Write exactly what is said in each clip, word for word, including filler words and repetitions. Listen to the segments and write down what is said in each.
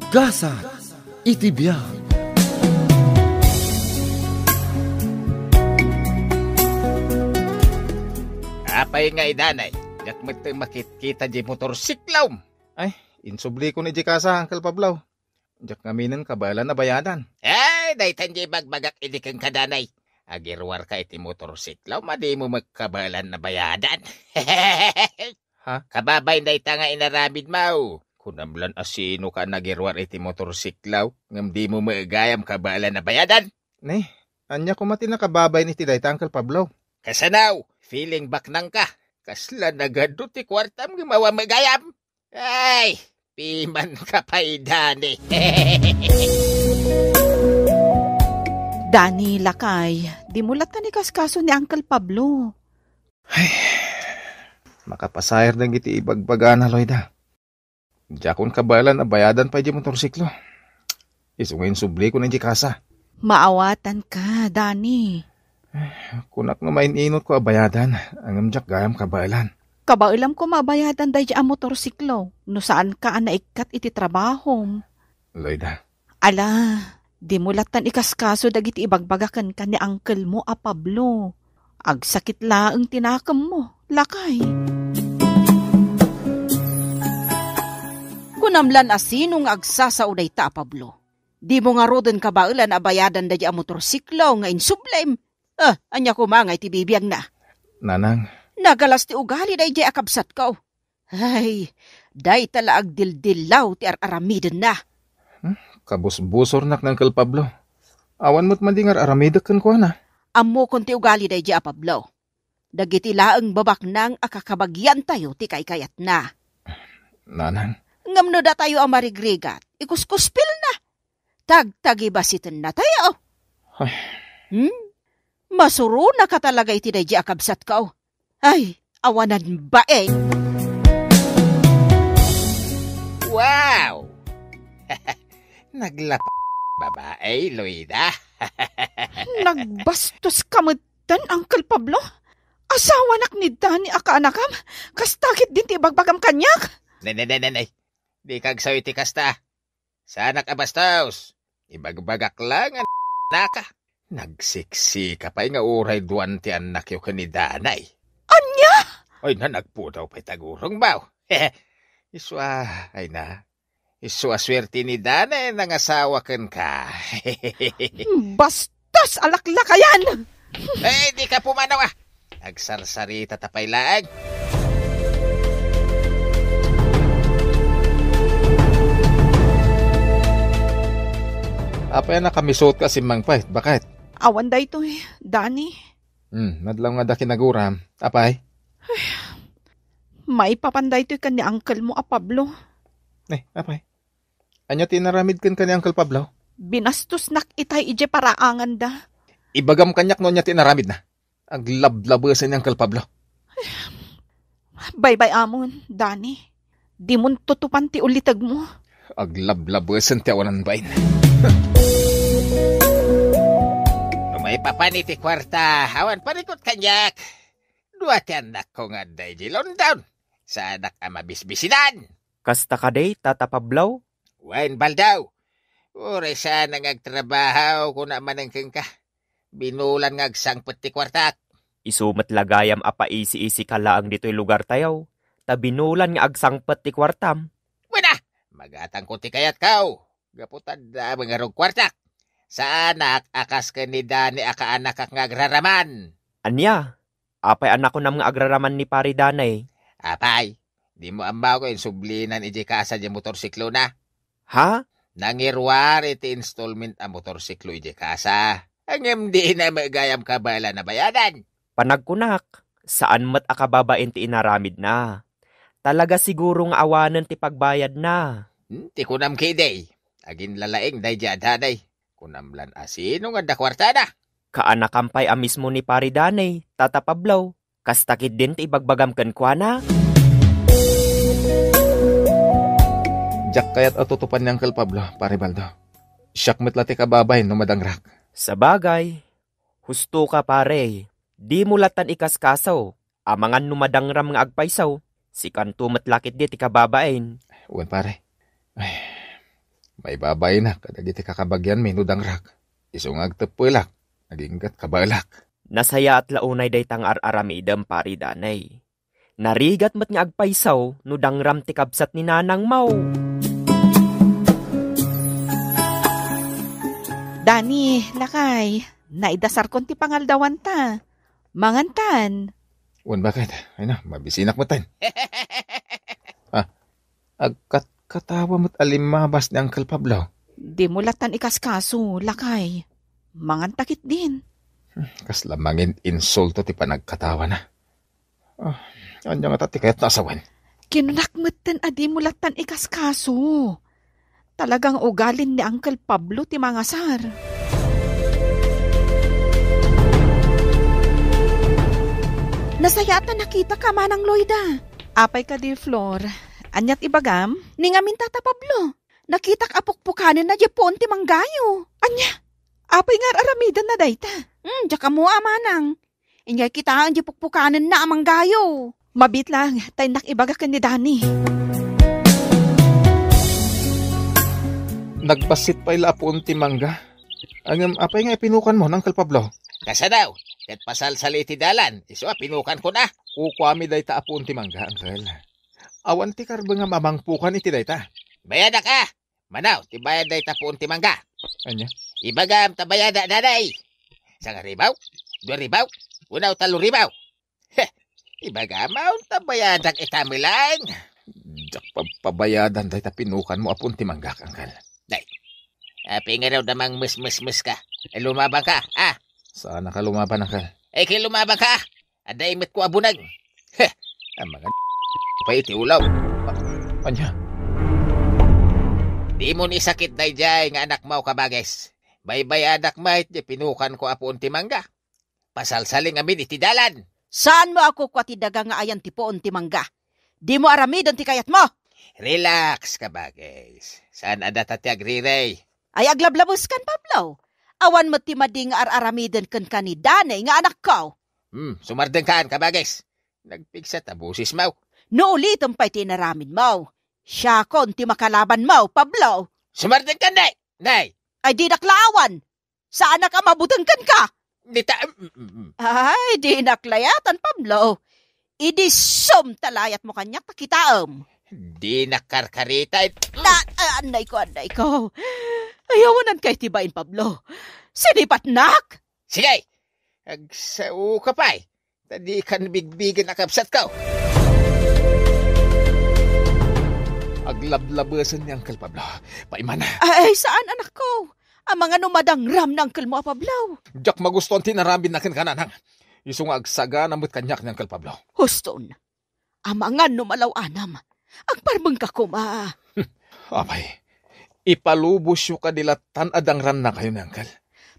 Gasat iti biag. Apay nga idanay, diak met makitkita di motorsiklom. Ay, insubli ko ni di kasa, Uncle Pablo. Diak ngaminen kabaelan a bayadan. Ay, daytan di ibagbagak idi kenka danay. Agiruarka iti motorsiklo, madimo met kabaelan a bayadan. Ha? Kababain dayta nga inaramidmo. Kunam lan a sinoka a nagiruar iti motorsiklo, ngem dimo met gayam kabaelan a bayadan. Ne, ania koma ti nakababain iti dayta, Uncle Pablo? Kasano? Feeling baknangka. Kasla nagadu ti kuartam ngem awan met gayam. Ay, pimanka pay, Dani. Dani, lakay, dimo lattan ikaskaso ni Uncle Pablo. Ay, makapasair dagiti ibagbagana, Loida. Diakon kabaelan a bayadan pay di motorsiklo. Isu nga insubli ko ni di kasa. Maawatanka, Dani. Kunak no maininotko a bayadan, ngem diak gayam kabaelan. Kabaelam koma a bayadan daydi a motorsiklo, no saanka a naikkat iti trabahom. Loida. Ala, dimo lattan ikaskaso dagiti ibagbaga kenka ni uncle mo a Pablo. Agsakit laeng ti nakemmo, lakay. Kunam lan a sino nga agsasao dayta a Pablo. Dimo ngaruden kabaelan a bayadan daydi a motorsiklo nga insublim. Ah, ania koma nga iti bibiagna? Nanang. Nagalas ti ugali daydi a kabsatko. Ay, dayta la agdildilaw ti ar-aramidenna. Hmm? Kabusbusornak ni Uncle Pablo. Awan met madi nga ar-aramidek kenkuana. Ammokon ti ugali daydi a Pablo. Dagiti laeng babaknang a kakabagiantayo ti kaykayatna. Nanang. Ngem no datayo a marigrigat, ikuskuspilna. Tagtagibasitennatayo. Ay. Hmm? Masuronaka talaga iti daydi a kabsatko. Ay, awanan baeng. Wow! Naglap-, babae, Loida. Nagbastos ka metten, Uncle Pablo. Asawanak ni Dani a kaanakam. Kasta ketdin ti ibagbagam kaniak. Nay, nay, nay, nay, nay. Di kagsaw iti kasta. Saanak a bastos. Ibagbagak la nga naka. Nagsiksika pay nga uray duan ti annakyo ken ni Danay. Ania? Ay na, nagpudaw pay tagurong baw. Isu a, ay na. Isu a suerte ni Danay nangasawa kenka. Bastos a laklakayan! Eh, di ka pumanaw, ah! Agsarsarita ta pay laeng. Apay a nakamisot ka, simmangpet? Bakit? Awan daytoy, Dani. Hmm, madlaw nga da kinaguram. Apay? Maipapan daytoy ken ni uncle mo a Pablo. Eh, apay? Ania ti inaramid kenka ni Uncle Pablo? Binastosnak itay idiay paraanganda. Ibagam kaniak no ania ti inaramidna. Aglablabesen ni Uncle Pablo. Baybay-amon, Dani. Dimon tutupan ti ulitegmo. Aglablabesen ti awanan bain. No maipapan iti kuarta, awan parikut kaniak. Dua ti annakko nga adda idiay London. Saanak a mabisbisinan. Kasta kadi, Tata Pablo? Wen, Baldaw. Uray saanak nga agtrabaho, kuna manen kenka. Binulan nga agsangpet ti kuartak. Isu met la gayam a paisi-isika laeng ditoy lugartayo, ta binulan nga agsangpet ti kuartam. Wen a, magatangko ti kayatko. Gapu ta adda met ngarud kuartak. Saanak a kas ken ni Dani a kaanakak nga agraraman. Ania? Apay a nakunam nga agraraman ni Pari Danay? Apay, dimo ammo nga insublinan idiay kasa diay motorsiklona? Ha? Nangiruar iti installment a motorsiklo idiay kasa. Ngem dina met gayam kabaelan a bayadan. Panagkunak, saan met a kababain ti inaramidna. Talaga siguro nga awanen ti pagbayadna. Hmm, ti kunam ketdi, aginlalaing daydi a Danay. Kunam lan a sino nga adda kuartada? Kaanakam pay a mismo ni Pari Danay, Tata Pablo. Kasta ketdin ti ibagbagam kenkuana? Diak kayat a tutupan ni Uncle Pablo, Pari Baldo. Siak met la ti kababain no madangrak. Sabagay, husto ka, pare. Dimo lattan ikaskaso. Amangan no madangram nga agpayso, sikanto met la ketdi ti kababain. Wen, pare. Ay, Maibabainak kadagiti kakabagianmi no dangrak. Isu nga agteppelak, aginggat kabaelak. Nasayaat la unay dayta nga ar-aramidem, Pari Danay. Narigat met nga agpayso no dangram ti kabsat ni nanangmo. Dani, lakay, naidasarkon ti pangaldawanta. Mangantan. Wen, bakit? Ay na, mabisinak metten. Ah, agkatkatawa met a limmabas ni Uncle Pablo. Dimo lattan ikaskaso, lakay. Manganta ketdin. Hmm, kasla mangin-insulto ti panagkatawana. Ah, ania ngata ti kayatna a sawen? Kinunak metten a dimo lattan ikaskaso. Talagang ugalin ni Uncle Pablo ti mangasar. Nasayaat a nakitaka, Manang Loida. Apay kadi, Flor? Aniat ibagam? Ni ngamin, Tata Pablo, nakitak a pukpukanenna diay puon ti manggayo. Ania? Apay nga ar-aramidenna dayta? Hmm, diak ammo a, Manang. Inyay kitaen diay pukpukanenna a manggayo. Mabiit laeng, ta innak ibaga ken ni Dani. Nagbassit pay la a puon ti mangga. Ngem apay nga ipinukanmo, Uncle Pablo? Kasano? Ket pasalsali iti dalan, isu a pinukankona. Kukuami dayta a puon ti mangga, Uncle. Awan ti karbengam a mangpukan iti dayta. Bayadak a! Manaw, ti bayad dayta puon ti mangga. Ania? Ibagam ta bayada, Danay. Sangaribaw? Duaribaw? Unaw taloribaw? Heh, ibagam ta bayadak ita met laeng. Diak pagpabayadan dayta pinukanmo a puon ti mangga, Uncle. Day. Apay ngarud a mangmesmesmeska? Ay, lumabanka, ah. Saanka lumaban, Uncle. Ay, ket lumabanka. Adda imetko a buneng. Heh, ang mga pay iti ulaw. A-, ania? Dimo ni sakit daydiay nga anakmo, Kabages. Baybayadak met diay pinukanko a puon ti mangga. Pasalsali ngamin iti dalan. Saanmo a kukua ti daga nga ayan ti puon ti mangga? Dimo aramiden ti kayatmo. Relax, Kabages. Saan a data ti agrirey? Ay, aglablabeskan, Pablo. Awan met ti madi nga ar-aramiden kenka ni Danay nga anakko. Hmm, sumardengkan, Kabages. Nagpigsa ta bosesmo. No ulitem pay ti inaramidmo, siakon ti makalabanmo, Pablo. Sumardengkan, Nay! Nay! Ay, dinak la awan. Saanak a mabuteng kenka. Dita, mm, mm, mm. Ay, dinak layatan, Pablo. Idi sum ta layatmo kaniak ta kitaem. Dinak karkarita. Ta, ah, annayko, annayko. Ay, awanan kay ti bain, Pablo. Sinipatnak. Sige, agsaoka pay. Ta dikan bigbigen a kabsatko. Aglablabesen ni Uncle Pablo. Paimana. Ay, saan, anakko? Amangan no madangram ni unclemo a Pablo. Diak magustuan ti inaramidna kenka, nanang. Isu nga agsagana met kaniak ni Uncle Pablo. Huston. Amangan no malaw-anam. Agparbengka koma. Apay, ipalubosyo kadi lattan a dangrannakayo ni Uncle?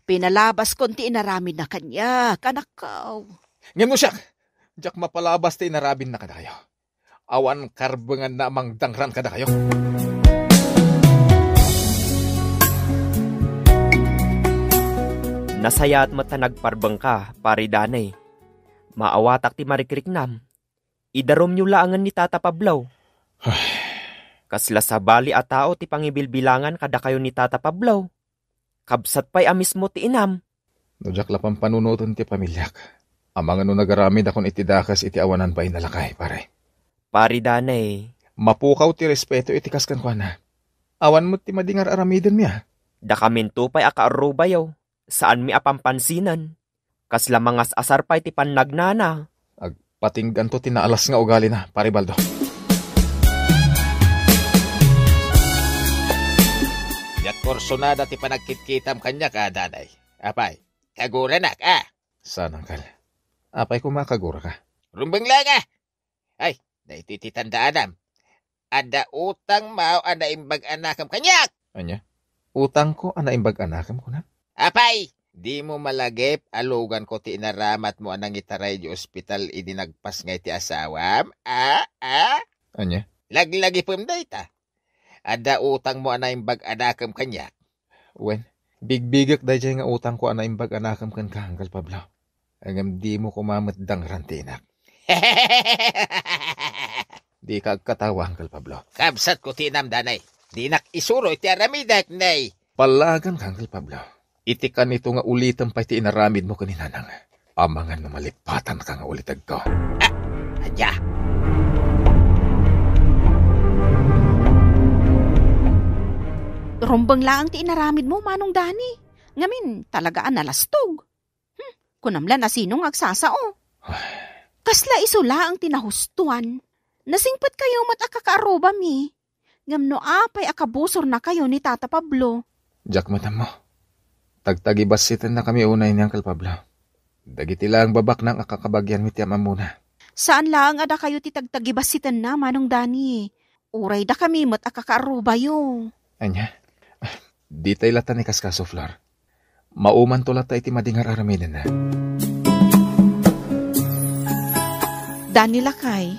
Pinalabaskon ti inaramidna kaniak, anakko. Ngem no siak, diak mapalabas ti inaramidna kadakayo. Awan karbenganna a mangdangran kadakayo. Nasayaat met ta nagparbengka, Pari Danay. Maawatak ti marikriknam. Idarumyo laengen ni Tata Pablo. Ay. Kasla sabali a tao ti pangibilbilangan kadakayo ni Tata Pablo. Kabsat pay a mismo ti inam. No diak la pampanunoten ti pamiliak, amangan no nagaramidakon iti dakes iti awanan bain a lakay, pare. Pari Danay. Mapukaw ti respeto iti kas kenkuana. Awan met ti madi nga ar-aramidenmi a. Dakaminto pay a kaarrubayo, saanmi a pampansinen. Kasla mangas-asar pay ti pannagnana. Agpatingganto ti naalas nga ugalina, Pari Baldo. Diak kursunada ti panagkitkitam kaniak a, Danay. Apay, kaguranak a. Saan, Uncle? Apay koma kaguraka? Rumbeng laeng a. Ay, daytoy ti tandaanam. Adda utangmo a naimbag a nakem kaniak. Ania? Utangko a naimbag a nakem, kunam? Apay, dimo malagip a luganko ti inaramatmo a nangitaray idiay ospital idi nagpasngay ti asawam? A? A? Ania? Laglagipem dayta. Adda utangmo a naimbag a nakem kaniak. Wen, bigbigek daydiay nga utangko a naimbag a nakem kenka, Uncle Pablo. Ngem dimo koma met dangran ti inak. Dika agkatawa, Uncle Pablo. Kabsatko ti inam, Danay. Dinak isuro iti aramidek, nay. Pallagan ka, Uncle Pablo. Iti kanito nga ulitem pay ti inaramidmo ken ni Nanang. Amangan no malipatanka nga ulitegko. Ah, adya. Rumbeng laeng ti inaramidmo, Manong Dani. Ngamin, talaga a nalastog. Hmm, kunam la no sino nga agsasao. Kasla isu laeng ti nahustuan. Nasingpetkayo met a kakaarrubami. Ngem no apay a kabusornakayo ni Tata Pablo? Diak met ammo. Tagtagibassitennakami unay ni Uncle Pablo. Dagiti laeng babaknang a kakabagianmi ti am-ammona. Saan laeng a dakayo ti tagtagibassitenna, Manong Dani. Uray dakami met a kakaarrubayo. Ania? Ditay latta ni kaskaso, Flor. Maumanto latta iti madi nga ar-aramidenna. Dani, lakay,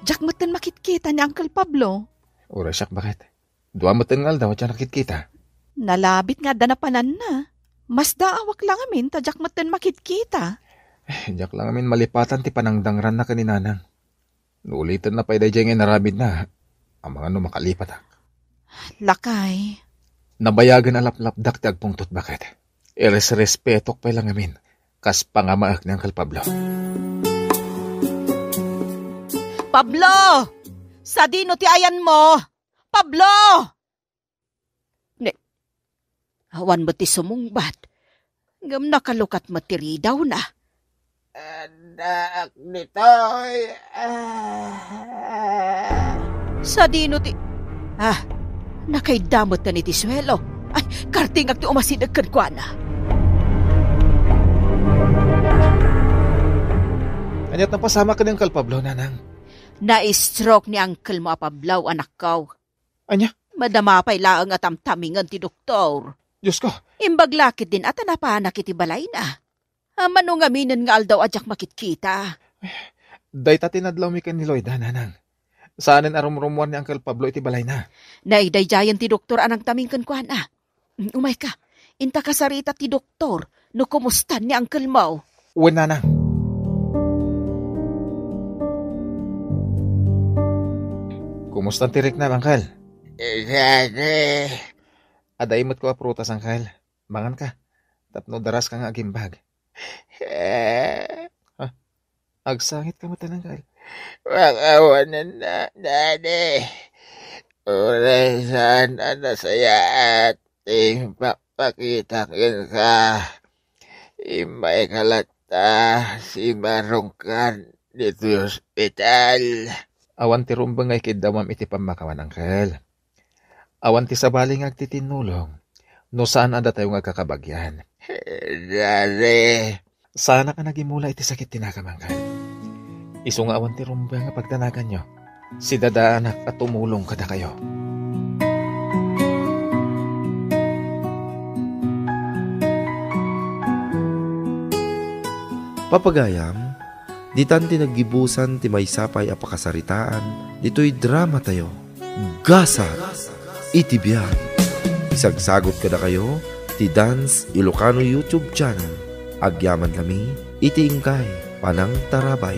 diak metten makitkita ni Uncle Pablo. Uray siak, baket. Dua metten nga aldaw a diak nakitkita. Nalabit nga adda napananna. Masdaawak la ngamin ta diak metten makitkita. Eh, diak la ngamin malipatan ti panangdangranna ken ni Nanang. No ulitenna pay daydiay nga inaramidna, amangan no makalipatak. Lakay. Nabayagen a laplapdak ti agpungtot, baket. Iresrespetok pay la ngamin, kas pangamaek ni Uncle Pablo. Pablo! Sadino ti ayanmo? Pablo! Ne, awan met ti sumungbat. Ngem nakalukat met ti ridawna. Addaak ditoy. Ah. Sadino ti, ah, nakaidda met iti suelo. Ay, kartingak ti umasideg kenkuana. Ania't napasamak ken ni Uncle Pablo, Nanang? Na-stroke ni uncle mo a Pablo, anakko. Ania? Madama pay laeng a tamtamingen ti doktor. Diosko! Imbag la ketdin a ta napanak iti balayna. Amangan no ngaminen nga aldaw a diak makitkita. Dayta ti nadlawmi ken ni Loida, Nanang. Saanen a rumrummuar ni Uncle Pablo iti balayna. Naidaydayen ti doktor a nangtaming kenkuana. Mm, umayka. Inta kasarita ti doktor no kumustan ni uncle mo. Wen, Nanang. Kumustan ti riknam, Uncle? Dani. Adda immetko a prutas, Uncle. Manganka. Tapno daraska nga agimbag. Eh. Ha? Agsangitka met, Uncle. Makawanenna, Dani. Uray saan a nasayaat ti pakpakita kenka. Immayka latta, simarungkan ditoy ospital. Awan ti rumbeng nga ikiddawam iti pammakawan, Uncle. Awan ti sabali nga agtitinnulong no saan a datayo nga agkakabagian. Dani. Saanak a nagimula iti sakit ti nakam, Uncle. Isu nga awan ti rumbeng nga pagdanaganyo, sidadaanak a tumulong kadakayo. Papagayam, ditan ti naggibusan ti maysa pay a pakasaritaan ditoy dramatayo. Gasat iti biag. Isagsagut kadakayo ti Dance Ilocano YouTube channel. Agyaman lami iti inkay panangtarabay.